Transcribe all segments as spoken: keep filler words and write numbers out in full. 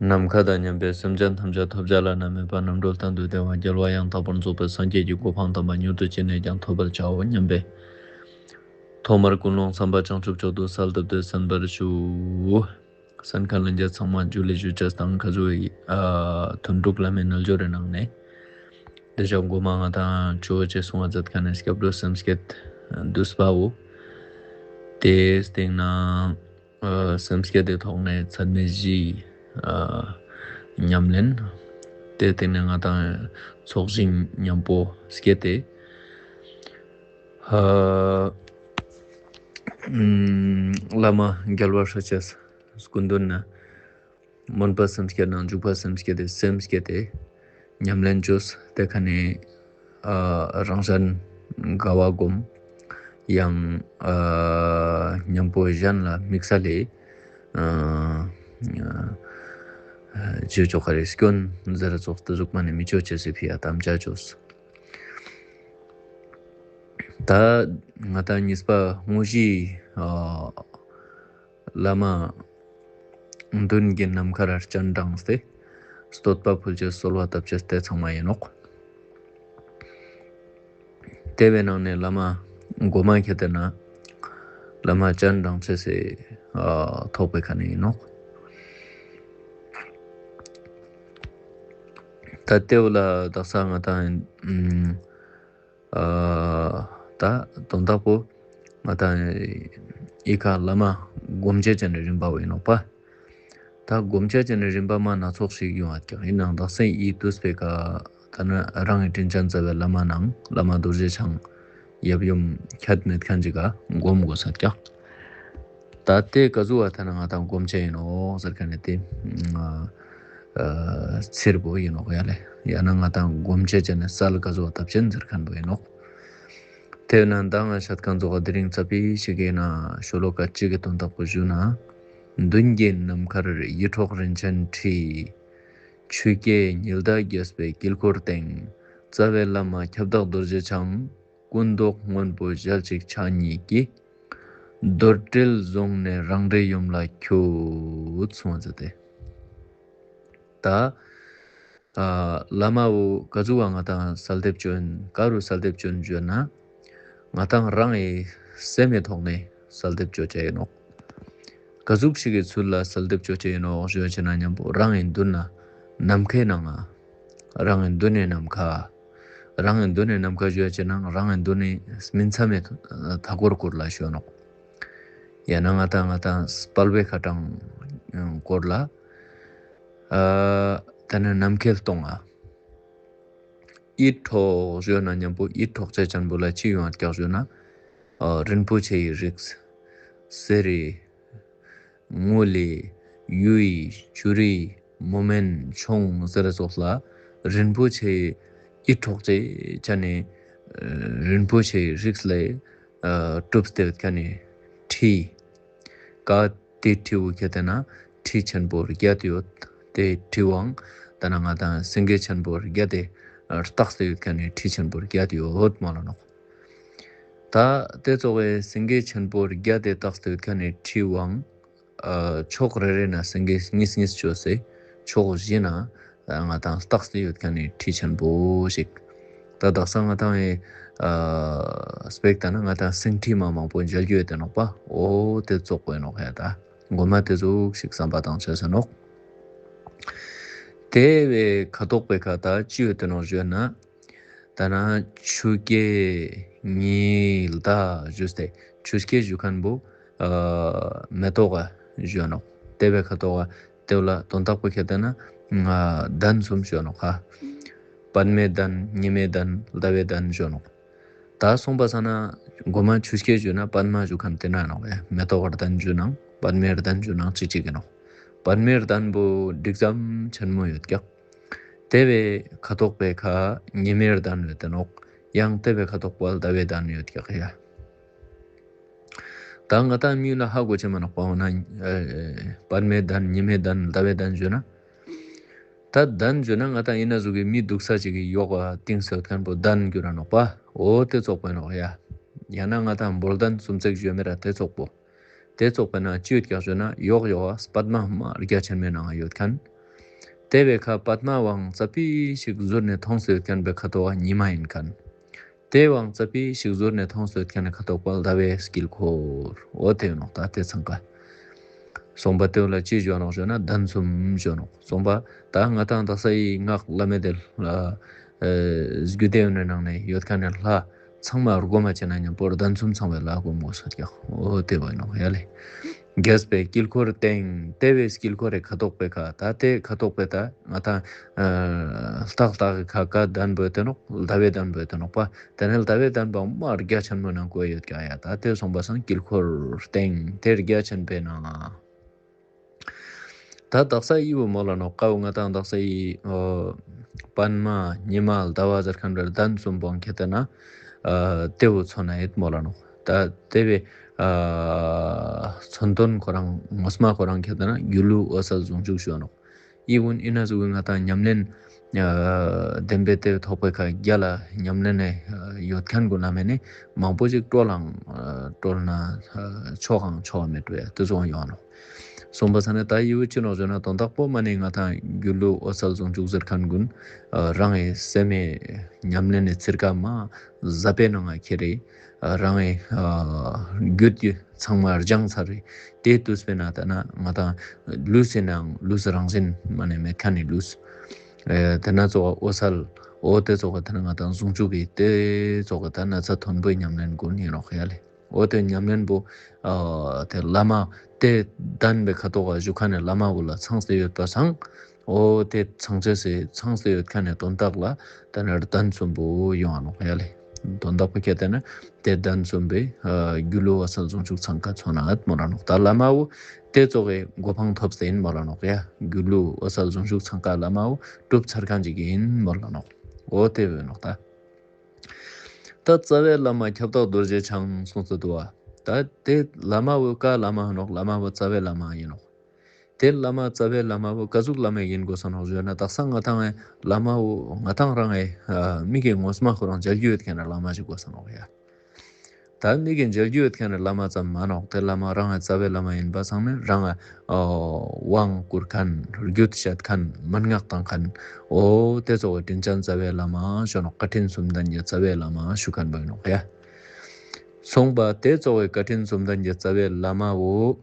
ནམ་མཁའ་དང་མཉམ་པའི་སེམས་ཅན་ཐམས་ཅད་ཐོབ་བྱ་བླ་ན་མེད་པ་རྣམ་གྲོལ་མཐར་ཐུག་བདེ་བ་རྒྱལ་བ་ཡང་དག་པར་རྫོགས་པའི་སངས་རྒྱས་ཀྱི་གོ་འཕང་དམ་པ་མྱུར་དུ་ཅི་ནས་ཀྱང་ཐོབ་པར་བྱའོ་སྙམ་པའི། ཐོག་མར་ཀུན་སློང་བསམ་པ་བྱང་ཆུབ་མཆོག་ཏུ་གསལ་བཏབ་སྟེ་གསན་པར་ཞུ། གསན་མཁན་ལྷན་རྒྱས་ཚང་མ་ཇུ་ལེ་ཞུ་ཅེས་དང་། ཁ་ཟུག་ཨ་དོན་དྲུག་བླ་མའི་རྣལ་འབྱོར་རི་ནང་ནས་དེ་ཞག་མགོ་མ་ང་དང་ཆོས་ཅེས་གསུང་བ་མཛད་མཁན་ནི་སྐྱབས་འགྲོ་སེམས་བསྐྱེད་བསྡུས་པའོ། དེའི་སྟེང་ན་ཨ་སེམས་བསྐྱེད་དེ་ཐོག་ནས་ཚད་མེད་བཞི་ཨ་ཉམས་ལེན། དེའི་སྟེང་ནས་ང་དང་ཚོགས་ཞིང་མཉམ་པོ་བསྐྱེད་དེ་ཨ་བླ་མ་རྒྱལ་བ་སྲས་བཅས་སྐུ་མདུན་ན་སྨོན་པ་སེམས་བསྐྱེད་ནང་འཇུག་པ་སེམས་བསྐྱེད་དེ་སེམས་བསྐྱེད་དེ་ཉམས་ལེན་བཅོས་ཏེ་ཁ་ནས་ཨ་རང་གཞན་དགའ་བ་སྒོམ། ཡང་ཨ་མཉམ་པོ་གཞན་ལ་དམིགས་བསལ་ལས་ཨ་ཨ་ཅི་ཅོ་ཁ་རེ་སྐྱོན་ཟེར་ཙོགས་དེ་ཟུག་མ་ནས་མི་ཅོ་ཅེས་སི་ཕི་ཡ་དམ་བཅའ་བཅོས། ད་ང་དང་གཉིས་པ་དངོས་གཞི་ཨ་བླ་མ་མདུན་གྱི་ནམ་མཁར་སྤྱན་དྲངས་ཏེ་བསྟོད་པ་ཕུལ་ཅེས་གསོལ་བ་བཏབ་ཅེས་དེ་ཚང་མ་ཡིན་ནོག། དེ་བའི་ནང་ནས་བླ་མ་མགོ་མ་ཁྱེར་ཏེ་ན་བླ་མ་སྤྱན་དྲངས་ཅེས་སི་ཨ་ཐོག་པའི་ཁ་ནས་ཡིན་ནོག། ད་དེ་བོ་ལ་དག་ས་ང་དང་ཨ་ད་དོན་དག་པོ་ང་དང་ཨི་ཁ་བླ་མ་སྒོམ་བྱེད་ཅན་ནི་རིམ་པ་བོ་ཡིན་ནོག་པ། ད་སྒོམ་བྱེད་ཅན་ནི་རིམ་པ་མ་སྣ་ཚོགས་ཤིག་ཡོང་བ་ཀྱག་ཡིན་ནའང་དག་ས་ཨི་དུས་པའི་ཁ་ད་ན་རང་གི་དྲིན་ཅན་རྩ་བའི་བླ་མ་ནང་བླ་མ་རྡོ་རྗེ་འཆང་ཡབ་ཡུམ་ཁྱད་མེད་མཁན་ཅིག་ག་སྒོམ་དགོས་ས་ཀྱག། ད་དེ་ག་ཟུག་བ་ཐ་ན་ང་དང་སྒོམ་ཆ་ཡིན་ནོག་ཟེར་མཁན་ནི་དེ་ཨ་ཚེར་པོ་ཡིན་ནོག་ཡ་ལེ། ཡང་ན་ང་དང་སྒོམ་ཆ་ཅན་ནི་སལ་ག་ཟུག་བ་ཐབས་ཅན་ཟེར་མཁན་པོ་ཡིན་ནོག། དེ་ན་མདང་ང་ཤད་མཁན་ཙོགས་དེ་རིང་ཚ་པི་ཞིག་གི་ན་ཤོ་ལོ་ཀ་གཅིག་གི་དོན་དག་པོ་ཞུ་ན། མདུན་གྱི་ནམ་མཁར་ཡིད་འཕྲོག་རིན་ཆེན་ཁྲི། ཆུ་སྐྱེས་ཉི་ཟླ་རྒྱས་པའི་དཀྱིལ་འཁོར་སྟེང་། རྩ་བའི་བླ་མ་ཁྱབ་བདག་རྡོ་རྗེ་འཆང་། སྐུ་མདོག་སྔོན་པོ་ཞལ་གཅིག་ཕྱག་གཉིས་ཀྱིས། རྡོར་དྲིལ་བཟུང་ནས་རང་འདྲའི་ཡུམ་ལ་འཁྱུད། གསུངས་པ་མཛད་དེ། ད་ཨ་བླ་མ་བོ་ག་ཟུག་བ་ང་དང་གསལ་འདེབས་བཅོ་ཡིན། ག་རུ་གསལ་འདེབས་བཅོ་ཡིན་ཞུ་ན། ང་དང་རང་གི་སེམས་མི་ཐོག་ནས་གསལ་འདེབས་བཅོ་ཅེས་ཡིན་ནོག། ག་ཟུག་ཞིག་གི་ཚུལ་ལ་གསལ་འདེབས་བཅོ་ཅེས་ཡིན་ནོག་ཞུ་ཅེ་ན་མཉམ་པོ་རང་གི་མདུན་ན་ནམ་མཁའི་ནང་ང་། རང་གི་མདུན་ནས་ནམ་མཁའ། རང་གི་མདུན་ནས་ནམ་མཁའ་ཞུ་ཅེ་ན་རང་གི་མདུན་ནས་སྨིན་མཚམས་མི་མཐའ་འཁོར་སྐོར་ལ་ཞུ་ནོག། ཡང་ན་ང་དང་ང་དང་དཔལ་བེ་ཁ་ཏང་སྐོར་ལ་ཨ་ད་ནི་ནམ་མཁའི་སྟོང་ང་། ཡིད་འཕྲོག་ཞུ་ན་མཉམ་པོ་ཡིད་འཕྲོག་ཅེས་ཅན་པོ་ལ་ཅི་ཡོང་བ་ཀྱག་ཞུ་ན། ཨ་རིན་པོ་ཆེའི་རིགས། གསེར་རི། དངུལ་ལི། གཡུ་ཡི། བྱུ་རུའི། མུ་མེན་མཆོང་ཟེར་སོགས་ལ་རིན་པོ་ཆེའི་ཡིད་འཕྲོག་ཅེས་ཅན་ནི་རིན་པོ་ཆེའི་རིགས་ལས་ཨ་གྲུབ་སྟེ་ཡོད་མཁན་ནི་ཁྲི། ཀ་དེ་ཁྲི་བོ་ཁྱེར་ཏེ་ན་ཁྲི་ཆེན་པོ་བརྒྱད་ཡོད། དེ་ཁྲི་བོའང་ད་ན་ང་དང་སེང་གེ་ཆེན་པོ་བརྒྱད་དེ་རྟགས་སུ་ཡོད་མཁན་ནི་ཁྲི་ཆེན་པོ་བརྒྱད་ཡོད་མ་ལོ་ནོག། ད་དེ་ཙོགས་སི་སེང་གེ་ཆེན་པོ་བརྒྱད་དེ་རྟགས་སུ་ཡོད་མཁན་ནི་ཁྲི་བོའང་ཨ་ཕྱོགས་རེ་རེ་ན་སེང་གེ་གཉིས་གཉིས་བཅོས་སེ་ཕྱོགས་བཞི་ན་ང་དང་རྟགས་སུ་ཡོད་མཁན་ནི་ཁྲི་ཆེན་པོ་ཞིག། ད་དག་ས་ང་དང་ཨེ་ཨ་སྤེག་ད་ན་ང་དང་སེང་ཁྲི་མ་མང་པོ་མཇལ་རྒྱུ་ཡོད་དེ་ནོག་པ། འོ་དེ་ཙོགས་པོ་ཡིན་ནོག་ཡ། ད་མགོ་མ་དེ་ཙོགས་ཤིག་བསམ་པ་བཏང་ཆ་ཟེར་ནོག། དེ་བས་ཁ་དོག་པའི་ཁ་ད་ཅི་ཡོད་དེ་ནོག་ཞུ་ན། ད་ན་ཆུ་སྐྱེས་ཉི་ཟླ་ཞུས་ཏེ་ཆུ་སྐྱེས་ཞུ་མཁན་པོ་ཨ་མེ་ཏོག་ག་ཞུ་ནོག། དེ་བས་ཁ་དོག་ག་དེ་བོ་ལ་དོན་དག་པོ་ཁྱེར་ཏེ་ན་ང་གདན་གསུམ་ཞུ་ནོག་ཧ། པདྨའི་གདན། ཉི་མའི་གདན། ཟླ་བའི་གདན་ཞུ་ནོག། ད་སོང་པ་ས་ན་མགོ་མ་ཆུ་སྐྱེས་ཞུ་ན་པདྨ་ཞུ་མཁན་དེ་ན་ནོག་ཡ། མེ་ཏོག་གི་གདན་ཞུ་ནང་པདྨའི་གདན་ཞུ་ནང་ཅིག་ཅིག་གི་ནོག། པདྨའི་གདན་པོ་འགྲིག་ཙམ་ཆེན་མོ་ཡོད་ཀྱག། དེ་བས་ཁ་དོག་པའི་ཁ་ཉི་མའི་གདན་ཡོད་དེ་ནོག། ཡང་དེ་བས་ཁ་དོག་པ་ཟླ་བའི་གདན་ཡོད་ཀྱག་ཡ། ད་ང་དང་མི་ཡུལ་ན་ཧ་གོ་ཆེ་མ་ནོག་པ། འོ་ན་ཨ་པདྨའི་གདན། ཉི་མའི་གདན། ཟླ་བའི་གདན་ཞུ་ན། ད་གདན་ཞུ་ན་ང་དང་ཡིན་ན་ཟུག་གི་མི་འདུག་ས་ཅིག་གི་ཡོག་ག་ཏིང་ཟེར་མཁན་པོ་གདན་གྱུར་ར་ནོག་པ། འོ་དེ་ཙོགས་པོ་ཡིན་ནོག་ཡ། ཡང་ན་ང་དང་འབོལ་གདན་སུམ་བརྩེགས་ཞུ་མེད་ར་དེ་ཙོགས་པོ། དེ་ཙོགས་པོ་ན་ཅི་ཡོད་ཀྱག་ཞུ་ན་ཡོག་ཡོག་ག་པདྨ་མ་རྒྱ་ཆེན་མོའི་ནང་ཡོད་མཁན། ཏེ་བོའི་ཁ་པདྨ་དབང་ཙ་པིག་ཞིག་ཟུར་ནེ་ཐོང་སྟེ་ཡོད་ཁན་བོའི་ཁ་ཐོག་ག་ཉི་མ་ཨིན་ཁན། ཏེ་དབང་ཙ་པིག་ཞིག་ཟུར་ནེ་ཐོང་སྟེ་ཡོད་ཁན་ཁ་ཐོག་པ་ཟླ་བའི་དཀྱིལ་འཁོར། འོ་ཏེ་ནོག་ཏ་ཏེ་ཚང་ཀ། སོང་པ་ཏེ་བོ་ལ་ཅི་ཞུ་ནོག་ཞུ་ན་གདན་གསུམ་ཞུ་ནོག། སོང་པ་ཏ་ང་དང་དག་ས་འི་སྔགས་བླ་མེད་ཏེ་ལ་ཨ་རྒྱུད་སྡེ་ཡོད་ནི་ནང་ནེ་ཡོད་ཁན་ནི་ལྷ་ཚང་མ་སྒོམ་མ་ཅོས་ན་ཉམ་པོ་གདན་གསུམ་ཚང་བའི་ལྷ་སྒོམ་དགོས་སོ་ཀྱག། འོ་ཏེ་བོ་ཨིན་ནོག་ཡ་ལེ། རྒྱས་པའི་དཀྱིལ་འཁོར་སྟེང་། ཏེ་བོའི་དཀྱིལ་འཁོར་རི་ཁ་ཐོག་པའི་ཁ་ཏ་ཏེ་ཁ་ཐོག་པའི་ཏ་ང་དང་ཨ་ལྟག་ལྟག་གི་ཁ་ཀ་གདན་བོ་ཡོད་ཏེ་ནོག། ཟླ་བའི་གདན་བོ་ཡོད་ཏེ་ནོག་པ། ཏེ་ནེ་ཟླ་བའི་གདན་བོ་མ་རྒྱ་ཆེན་མོ་ནང་བཀོད་ཡོད་ཀྱག་ཡ། ཏ་ཏེ་སོང་པ་སང་དཀྱིལ་འཁོར་སྟེང་ཏེ་རྒྱ་ཆེན་པོའི་ནང་། ཏ་དག་ས་འི་བོ་མོལ་ལ་ནོག་ཀ་བོ་ང་དང་དག་ས་འི་ཨ་པདྨ་ཉི་མ་ཟླ་བ་ཟེར་ཁན་བོའི་གདན་གསུམ་པོའང་ཁྱེར་ཏེ་ན་ཨ་ཏེ་བོ་མཚོན་ན་ཡོད་མོལ་ལ་ནོག། ཏ་ཏེ་བོའི་ཨ་མཚོན་དོན་ཁོ་རང་ངོ་མ་ཁོ་རང་ཁྱེར་ཏེ་ན་སྒྱུ་ལུས་འོད་གསལ་ཟུང་འཇུག་ཞུ་ནོག། འི་གུན་ཨིན་ན་ཟུག་གི་ང་དང་ཉམས་ལེན་ཨ་བདེན་པའི་ཏེ་ཐོག་པའི་ཁ་རྒྱ་ལ་ཉམས་ལེན་ནི་ཨ་ཡོད་ཁན་གུན་ལ་མེད་ནི་མང་པོ་ཞིག་བཀྲོལ་ལང་ཨ་བཀྲོལ་ན་ཨ་ཆོག་གང་ཆོག་མེད་པའི་ཏེ་ཟུག་ཡོང་ནོག། སོང་པ་སང་ནེ་ཏ་འི་བོ་ཅི་ནོག་ཞུ་ན་དོན་དག་པོ་མ་ནེ་ང་དང་སྒྱུ་ལུས་འོད་གསལ་ཟུང་འཇུག་ཟེར་ཁན་གུན་ཨ་རང་ངི་སེམས་སི་ཉམས་ལེན་ནི་ཚིར་ཀ་མ་ཟབ་པའི་ནང་ང་ཁྱེར་རེ་ཨ་རང་ངི་ཨ་རྒྱུད་ཀྱི་ཚང་མ་སྦྱངས་ཚར་རེ། ཏེ་དུས་པའི་ནང་ཏེ་ན་ང་དང་ལུས་སི་ནང་ལུས་རང་བཞིན་མ་ནེ་མེད་ཁན་ནི་ལུས། ཨེ་ཏེ་ན་ཙོགས་འོད་གསལ། འོ་ཏེ་ཙོགས་ཏེ་ན་ང་དང་ཟུང་འཇུག་གི་ཏེ་ཙོགས་ཏེ་ན་ཚ་མཐོན་པོའི་ཉམས་ལེན་གུན་ཨིན་ནོག་ཡ་ལེ། འོ་ཏེ་ཉམས་ལེན་བོ་ཨ་ཏེ་བླ་མ་ཏེ་གདན་བོའི་ཁ་ཐོག་ག་བཞུགས་ཁན་ནི་བླ་མ་བོ་ལ་ཚང་སྟེ་ཡོད་པ་སང་། འོ་ཏེ་ཚང་ཅེས་སི་ཚང་སྟེ་ཡོད་ཁན་ནི་དོན་དག་ལ་ཏེ་ན་གདན་གསུམ་པོ་ཡོང་ང་ནོག་ཡ་ལེ། དོན་དག་པོ་ཁྱེར་ཏེ་ན་ཏེ་གདན་གསུམ་པོའི་ཨ་སྒྱུ་ལུས་འོད་གསལ་ཟུང་འཇུག་ཚང་ཀ་མཚོན་ན་ཡོད་མོལ་ལ་ནོག། ཏ་བླ་མ་བོ་ཏེ་ཙོགས་སི་གོ་འཕང་ཐོབ་སྟེ་ཨིན་མོལ་ལ་ནོག་ཡ། སྒྱུ་ལུས་འོད་གསལ་ཟུང་འཇུག་ཚང་ཀ་བླ་མ་བོ་གྲུབ་ཚར་ཁན་ཅིག་ཨིན་མོལ་ལ་ནོག། འོ་ཏེ་བོ་ཨིན་ནོག་ཏ། ཏ་རྩ་བའི་བླ་མ་ཁྱབ་བདག་རྡོ་རྗེ་འཆང་གསུངས་ཏེ་འདུག་པ། ཏ་ཏེ་བླ་མ་བོ་ཀ་བླ་མ་ཨིན་ནོག། བླ་མ་བོ་རྩ་བའི་བླ་མ་ཨིན་ནོག། ཏེ་བླ་མ་རྩ་བའི་བླ་མ་བོ་ཀ་ཟུག་བླ་མ་ཨིན་དགོས་ས་ནོག་ཞུ་ན་དག་ས་ང་དང་ངི་བླ་མ་བོ་ང་དང་རང་ངི་ཨ་མིག་གི་ངོ་མ་ཁོ་རང་མཇལ་རྒྱུ་ཡོད་ཁན་ནི་བླ་མ་ཞིག་དགོས་ས་ནོག་ཡ། ཏ་མིག་གི་མཇལ་རྒྱུ་ཡོད་ཁན་ནི་བླ་མ་ཙམ་མན་ནོག། ཏེ་བླ་མ་རང་ངི་རྩ་བའི་བླ་མ་ཨིན་པ་སང་ནེ་རང་ངི་ཨ་དབང་བསྐུར་ཁན་རྒྱུད་བཤད་ཁན་མན་ངག་བཏང་ཁན་འོ་ཏེ་ཙོགས་སི་དྲིན་ཅན་རྩ་བའི་བླ་མ་ཞུ་ནོག། བཀའ་དྲིན་གསུམ་ལྡན་གྱི་རྩ་བའི་བླ་མ་ཞུ་ཁན་བོ་ཨིན་ནོག་ཡ། སོང་པ་ཏེ་ཙོགས་སི་བཀའ་དྲིན་གསུམ་ལྡན་གྱི་རྩ་བའི་བླ་མ་བོ་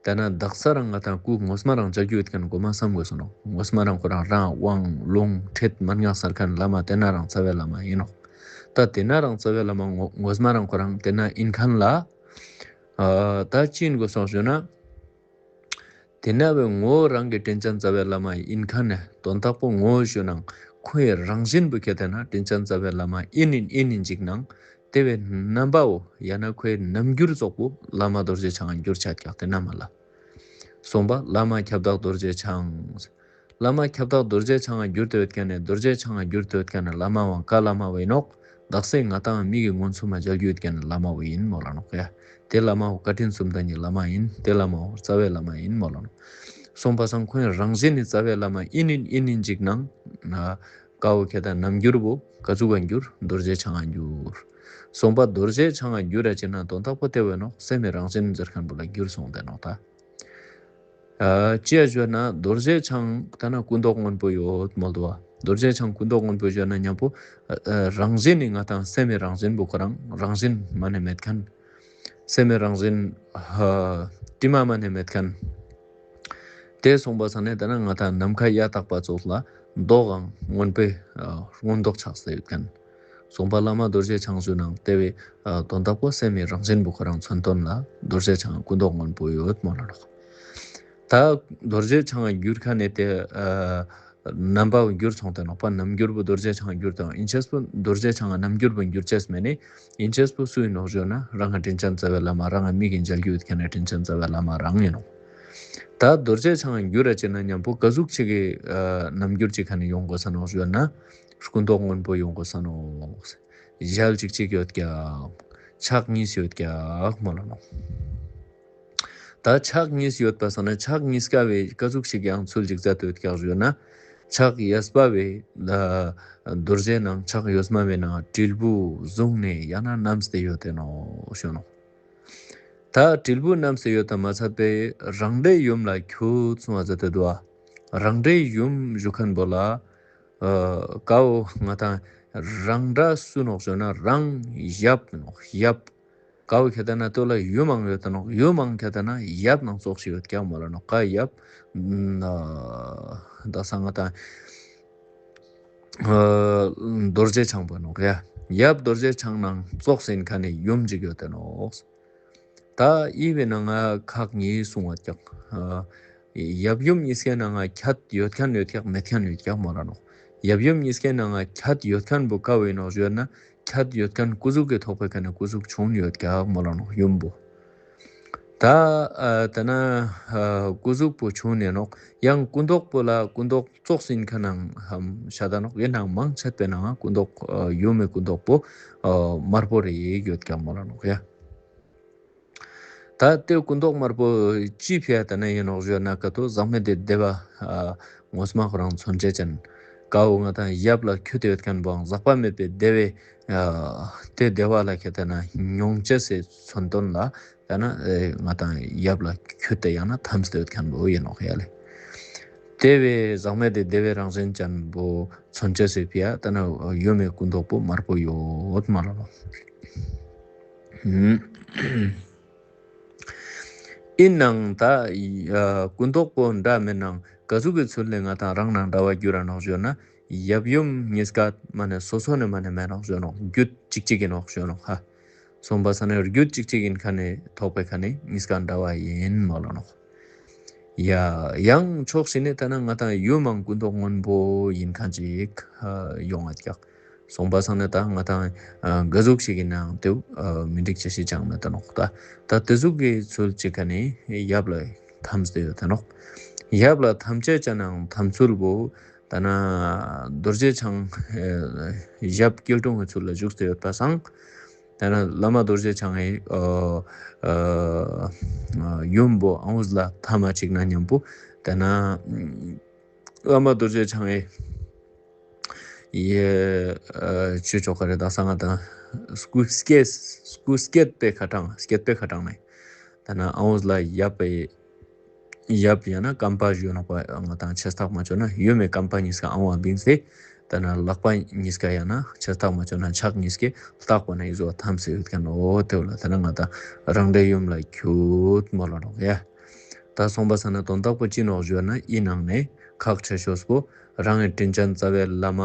ཏེ་ན་དག་ས་རང་ང་དང་སྐུ་ངོ་མ་རང་མཇལ་རྒྱུ་ཡོད་ཁན་གོ་མ་སམ་དགོས་ས་ནོག། ངོ་མ་རང་ཁོ་རང་རང་དབང་ལུང་ཁྲིད་མན་ངག་སལ་ཁན་བླ་མ་ཏེ་ན་རང་རྩ་བའི་བླ་མ་ཨིན་ནོག། ཏ་ཏེ་ན་རང་རྩ་བའི་བླ་མ་ངོ་ངོ་མ་རང་ཁོ་རང་ཏེ་ན་ཨིན་ཁན་ལ་ཨ་ཏ་ཅི་ཨིན་དགོས་ས་ནོག་ཞུ་ན། ཏེ་ན་བོའི་ངོ་རང་གི་དྲིན་ཅན་རྩ་བའི་བླ་མ་ཨིན་ཁན་ནི་དོན་དག་པོ་ངོ་ཞུ་ནང་ཁོའི་རང་བཞིན་བོ་ཁྱེར་ཏེ་ན་དྲིན་ཅན་རྩ་བའི་བླ་མ་ཨིན་ཨིན་ཨིན་ཨིན་ཅིག་ནང་ཏེ་བོའི་རྣམ་པ་བོ་ཡང་ན་ཁོའི་རྣམ་འགྱུར་ཙོགས་པོ་བླ་མ་རྡོ་རྗེ་འཆང་ང་གྱུར་ཆ་ཀྱག་ཏེ་ན་མ་ལ། སོང་པ་བླ་མ་ཁྱབ་བདག་རྡོ་རྗེ་འཆང་། བླ་མ་ཁྱབ་བདག་རྡོ་རྗེ་འཆང་ང་གྱུར་ཏེ་ཡོད་ཁན་ནི་རྡོ་རྗེ་འཆང་ང་གྱུར་ཏེ་ཡོད་ཁན་ནི་བླ་མ་བོ་ཀ་བླ་མ་བོ་ཨིན་ནོག། དག་ས་ང་དང་མིག་གི་མངོན་སུམ་མ་མཇལ་རྒྱུ་ཡོད་ཁན་ནི་བླ་མ་བོ་ཨིན་མོལ་ལ་ནོག་ཡ། ཏེ་བླ་མ་བོ་བཀའ་དྲིན་གསུམ་ལྡན་གྱི་བླ་མ་ཨིན། ཏེ་བླ་མ་བོ་རྩ་བའི་བླ་མ་ཨིན་མོལ་ལ་ནོག། སོང་པ་སང་ཁོའི་རང་བཞིན་ནི་རྩ་བའི་བླ་མ་ཨིན་ཨིན་ཨིན་ཨིན་ཅིག་ནང་ན་ཀ་བོ་ཁྱེར་ཏེ་ན་རྣམ་འགྱུར་བོ་ཀ་ཟུག་ག་གྱུར། རྡོ་རྗེ་འཆང་ང་གྱུར། སོང་པ་རྡོ་རྗེ་འཆང་ང་གྱུར་ར་ཅིག་ན་དོན་དག་པོ་ཏེ་བོ་ཨིན་ནོག། སེམས་སི་རང་བཞིན་ཟེར་ཁན་བོ་ལ་གྱུར་སོང་སྟེ་ནོག་ཏ། ཨ་ཅི་ཡ་ཞུ་ན་རྡོ་རྗེ་འཆང་ཏེ་ན་སྐུ་མདོག་སྔོན་པོ་ཡོད་མོལ་དུག་པ། རྡོ་རྗེ་འཆང་སྐུ་མདོག་སྔོན་པོ་ཞུ་ན་ཉམ་པོ་ཨ་ཨ་རང་བཞིན་ནི་ང་དང་སེམས་སི་རང་བཞིན་བོ་ཁོ་རང་རང་བཞིན་མ་ནེ་མེད་ཁན། སེམས་སི་རང་བཞིན་ཨ་དྲི་མ་མ་ནེ་མེད་ཁན། ཏེ་སོང་པ་སང་ནེ་ཏེ་ན་ང་དང་ནམ་མཁའ་གཡའ་དག་པ་ཙོགས་ལ་མདོག་གང་སྔོན་པོའི་ཨ་སྔོན་མདོག་ཆགས་ཏེ་ཡོད་ཁན། སོང་པ་བླ་མ་རྡོ་རྗེ་འཆང་ཞུ་ནང་ཏེ་བོའི་ཨ་དོན་དག་པོ་སེམས་སི་རང་བཞིན་བོ་ཁོ་རང་མཚོན་དོན་ལ་རྡོ་རྗེ་འཆང་སྐུ་མདོག་སྔོན་པོ་ཡོད་མོལ་ལ་ནོག། ཏ་རྡོ་རྗེ་འཆང་གྱུར་ཁན་ནི་ཏེ་ཨ་རྣམ་པ་བོ་གྱུར་སོང་སྟེ་ནོག་པ། རྣམ་འགྱུར་བོ་རྡོ་རྗེ་འཆང་གྱུར་ཏེ་ཨིན་ཅེས་པོ་རྡོ་རྗེ་འཆང་རྣམ་འགྱུར་བོ་གྱུར་ཅེས་མེད་ནི་ཨིན་ཅེས་པོ་སུ་ཨིན་ནོག་ཞུ་ན་རང་ང་དྲིན་ཅན་རྩ་བའི་བླ་མ་རང་ང་མིག་གི་མཇལ་རྒྱུ་ཡོད་ཁན་ནི་དྲིན་ཅན་རྩ་བའི་བླ་མ་རང་ཨིན་ནོག། ཏ་རྡོ་རྗེ་འཆང་གྱུར་ར་ཅིག་ན་ཉམ་པོ་ཀ་ཟུག་ཅིག་གི་ཨ་རྣམ་འགྱུར་ཅིག་ཁ་ནེ་ཡོང་དགོས་ས་ནོག་ཞུ་ན་སྐུ་མདོག་སྔོན་པོ་ཡོང་དགོས་ས་ནོག། ཞལ་ཅིག་ཅིག་ཡོད་ཀྱག། ཕྱག་གཉིས་ཡོད་ཀྱག་མོལ་ལ་ནོག། ཏ་ཕྱག་གཉིས་ཡོད་པ་སང་ན་ཕྱག་གཉིས་ཀ་བོའི་ཀ་ཟུག་ཅིག་ཡང་ཚུལ་ཅིག་མཛད་དེ་ཡོད་ཀྱག་ཞུ་ན་ཕྱག་གཡས་པ་བོའི་ཨ་རྡོ་རྗེ་ནང་ཕྱག་གཡོན་མ་བོའི་ནང་དྲིལ་བུ་བཟུང་ནེ་ཡང་ན་བསྣམས་ཏེ་ཡོད་དེ་ནོག་ཞུ་ནོག། ཏ་དྲིལ་བུ་བསྣམས་ཏེ་ཡོད་དང་མ་ཚད་པའི་རང་འདྲའི་ཡུམ་ལ་ཁྱོད་གསུང་བ་མཛད་དེ་འདུག་པ། རང་འདྲའི་ཡུམ་ཞུ་ཁན་བོ་ལ་ཨ་ཀ་བོ་ང་ཏང་རང་འདྲ་སུ་ནོག་ཞུ་ན་རང་ཡབ་ནོག་ཡབ། ཀ་བོ་ཁྱེད་ད་ན་ཏོ་ལ་ཡུམ་མང་ཡོད་ད་ནོག་ཡུམ་མང་ཁྱེད་ད་ན་ཡབ་ནང་ཙོགས་ཤིག་ཡོད་ཀྱག་མོལ་ལ་ནོག་ཀ་ཡབ་ཨ་ད་ས་ང་ཏང་ཨ་རྡོ་རྗེ་འཆང་བོ་ནོག་ཡ། ཡབ་རྡོ་རྗེ་འཆང་ནང་ཙོགས་ཡིན་ཁན་ནི་ཡུམ་ཅིག་ཡོད་དེ་ནོག་ད་འི་བོའི་ནང་ང་ཁག་གཉིས་གསུངས་པ་ཀྱག་ཨ་ཡབ་ཡུམ་གཉིས་ཀའི་ནང་ང་ཁྱད་ཡོད་ཁན་ཡོད་ཀྱག་མེད་ཁན་ཡོད་ཀྱག་མོལ་ལ་ནོག་ཡབ་ཡུམ་གཉིས་ཀའི་ནང་ང་ཁྱད་ཡོད་ཁན་བོ་ཀ་བོ་ཡིན་ནོག་ཞུ་ན། ཁྱད་ཡོད་ཁན་སྐུ་གཟུགས་ཀྱི་ཐོག་པའི་ཁ་ནས་སྐུ་གཟུགས་ཆུང་ཡོད་ཀྱག་མོལ་ལ་ནོག་ཡུམ་བོ། ད་ཨ་ད་ན་ཨ་སྐུ་གཟུགས་པོ་ཆུང་ནས་ནོག་ཡང་སྐུ་མདོག་པོ་ལ་སྐུ་མདོག་ཙོགས་ཡིན་ཁན་ནང་ཧམ་ཤ་ད་ནོག་ཡིན་ནང་མང་ཆེ་བའི་ནང་སྐུ་མདོག་ཨ་ཡུམ་མི་སྐུ་མདོག་པོ་ཨ་དམར་པོ་རེ་ཡོད་ཀྱག་མོལ་ལ་ནོག་ཡ། ད་དེ་སྐུ་མདོག་དམར་པོ་ཅི་ཕི་ཡ་ད་ན་ཡིན་ནོག་ཞུ་ན་ཀ་ཏོ་ཟག་མེད་དེ་བདེ་བ་ཨ་ངོ་མ་ཁོ་རང་མཚོན་བྱེད་ཅན། ཀ་བོ་ང་ཏང་ཡབ་ལ་ཁྱུད་དེ་ཡོད་ཁན་བོའང་ཟག་པ་མེད་པའི་བདེ་བའི་ཨ་དེ་བདེ་བ་ལ་ཁྱེད་ད་ན་མྱོང་བྱེད་སའི་མཚོན་དོན་ལ་ད་ན་ཨེ་ང་ཏང་ཡབ་ལ་ཁྱུད་དེ་ཡང་ན་ཐམས་ཏེ་ཡོད་ཁན་བོ་ཡིན་ནོག་ཡ་ལེ། དེ་བས་ཟག་མེད་དེ་བདེ་བའི་རང་བཞིན་ཅན་བོ་མཚོན་བྱེད་སའི་ཕི་ཡ་ད་ན་ཡུམ་མི་སྐུ་མདོག་པོ་དམར་པོ་ཡོད་མོལ་ལ་ནོག་ཨིན་ནང་ད་ཨ་སྐུ་མདོག་པོ་འདྲ་མིན་ནང་ག་ཟུག་གི་ཚུལ་ལས་ང་ཏང་རང་ནང་འདྲ་བ་གྱུར་ར་ནོག་ཞུ་ན། ཡབ་ཡུམ་གཉིས་ཀ་མ་ནེ་སོ་སོ་ནེ་མ་ནེ་མེད་ནོག་ཞུ་ནོག་རྒྱུད་གཅིག་གཅིག་ཡིན་ནོག་ཞུ་ནོག་ཧ། སོང་པ་སང་ན་རྒྱུད་གཅིག་གཅིག་ཡིན་ཁན་ནི་ཐོག་པའི་ཁ་ནས་གཉིས་ཀ་འདྲ་བ་ཡིན་མོལ་ལ་ནོག་ཡ། ཡང་ཕྱོགས་ཤིག་ནས་ད་ན་ང་ཏང་ཡུམ་མང་སྐུ་མདོག་སྔོན་པོ་ཡིན་ཁན་ཅིག་ཡོང་ང་ཀྱག་སོང་པ་སང་ན་ད་ང་ཏང་ཨ་ག་ཟུག་ཞིག་ཡིན་ནའང་དེ་ཨ་མི་འགྲིག་ཅེས་ཤིག་ཅང་མེད་དོ་ནོག་ད་ད་དེ་ཟུག་གི་ཚུལ་ཅིག་ཁ་ནས་ཡབ་ལ་ཐམས་ཏེ་ཡོད་དེ་ནོག་ཡབ་ལ་ཐམས་ཅད་ཅན་ནང་ཐམས་ཚུལ་བོ་ད་ན་རྡོ་རྗེ་འཆང་ཨ་ཡབ་སྐྱིལ་ཀྲུང་གི་ཚུལ་ལ་བཞུགས་ཏེ་ཡོད་པ་སང་། ད་ན་བླ་མ་རྡོ་རྗེ་འཆང་ངི་ཨ་ཨ་ཡུམ་བོ་ཨང་ལ་ཐ་མ་ཅིག་ན་མཉམ་པོ་ད་ན་བླ་མ་རྡོ་རྗེ་འཆང་ངི་ཡེ་ཨ་ཆོས་ཆོ་ག་རེ་ད་ས་ང་ད་སྐུ་སྐྱེད་སྐུ་སྐྱེད་པའི་ཁ་གྲངས་སྐྱེད་པའི་ཁ་གྲངས་ནས་ད་ན་ཨང་ལ་ཡབ་པའི་ཡབ་ཡང་ན་ཀམ་པ་ཞུ་ནོག་པ་ང་ཏང་ཆེ་ཐག་མ་ཆོད་ན་ཡུམ་མི་ཀམ་པ་གཉིས་ཀ་ཨང་བ་བིང་སྟེ་ད་ན་ལག་པ་གཉིས་ཀ་ཡང་ན་ཆེ་ཐག་མ་ཆོད་ན་ཕྱག་གཉིས་ཀའི་ལྟག་པ་ན་ཡི་ཟོ་ཐམས་སེ་ཡོད་ཁན་འོ་དེ་བོ་ལ་ད་ན་ང་ཏང་རང་འདྲའི་ཡུམ་ལ་ཁྱུད་མོལ་ལ་ནོག་ཡ། ད་སོང་པ་སང་ན་དོན་དག་པོ་ཅི་ནོག་ཞུ་ན་འི་ནང་ནས་ཁག་ཆེ་ཤོས་པོ་རང་ངི་དྲིན་ཅན་རྩ་བའི་བླ་མ་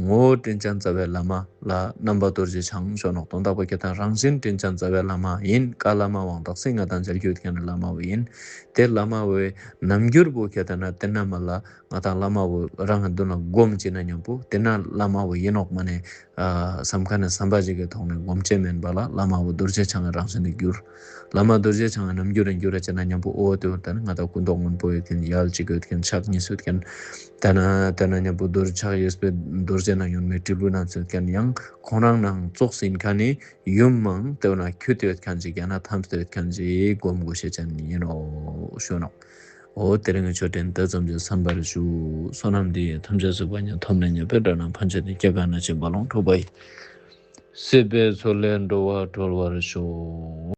ངོ་བོ་དྲིན་ཅན་རྩ་བའི་བླ་མ་ལ་རྣམ་པ་རྡོ་རྗེ་འཆང་ཞུ་ནོག་དོན་དག་པོ་ཁྱེད་ད་རང་བཞིན་དྲིན་ཅན་རྩ་བའི་བླ་མ་ཡིན། ཀ་བླ་མ་བོའང་དག་སེ་ང་ཏང་མཇལ་རྒྱུ་ཡོད་ཁན་ནི་བླ་མ་བོ་ཡིན། དེ་བླ་མ་བོའི་རྣམ་འགྱུར་བོ་ཁྱེད་ད་ན་དེ་ན་མ་ལ་ང་ཏང་བླ་མ་བོ་རང་གི་མདུན་ལ་སྒོམ་ཅེས་ན་མཉམ་པོ་དེ་ན་བླ་མ་བོ་ཡིན་ནོག་མ་ནེ་ཨ་བསམ་ཁན་ནི་བསམ་པ་ཞིག་གི་ཐོག་ནས་སྒོམ་ཅེས་མེན་པ་ལ་བླ་མ་བོ་རྡོ་རྗེ་འཆང་གི་རང་བཞིན་དུ་གྱུར། བླ་མ་རྡོ་རྗེ་འཆང་གི་རྣམ་འགྱུར་རང་གྱུར་ར་ཅེས་ན་མཉམ་པོ་འོ་དེ་བོ་ད་ན་ང་ཏང་སྐུ་མདོག་སྔོན་པོ་ཡོད་ཁན་ཡལ་གཅིག་ཡོད་ཁན་ཕྱག་གཉིས་ཡོད་ཁན་ད་ན་ད་ན་མཉམ་པོ་རྡོ་རྗེ་ཕྱག་གཡས་པའི་རྡོ་རྗེ་ནང་ཡོད་མེད་དྲིལ་བུ་ནང་ཡོད་ཁན་ཡང་ཁོང་རང་ནང་ཙོགས་ཡིན་ཁན་ནི་ཡུམ་མང་དེ་བོ་ན་ཁྱུད་དེ་ཡོད་ཁན་ཅིག་ཡང་ན་ཐམས་ཏེ་ཡོད་ཁན་ཅིག་སྒོམ་དགོས་ཤེས་ཅན་ཡིན་ནོག་ཞུ་ནོག་འོ་དེ་རིང་གི་ཆོས་འབྲེལ་འདི་ཙམ་གྱིས་མཚམས་པར་ཞུ། བསོད་ནམས་འདི་ཡིས་ཐམས་ཅད་གཟིགས་པ་ཉིད། ཐོབ་ནས་ཉེས་པའི་དགྲ་རྣམས་ཕམ་བྱས་ཏེ། སྐྱེ་རྒ་ན་འཆིའི་རྦ་ཀློང་འཁྲུགས་པ་ཡི། སྲིད་པའི་མཚོ་ལས་འགྲོ་བ་སྒྲོལ་བར་ཤོག།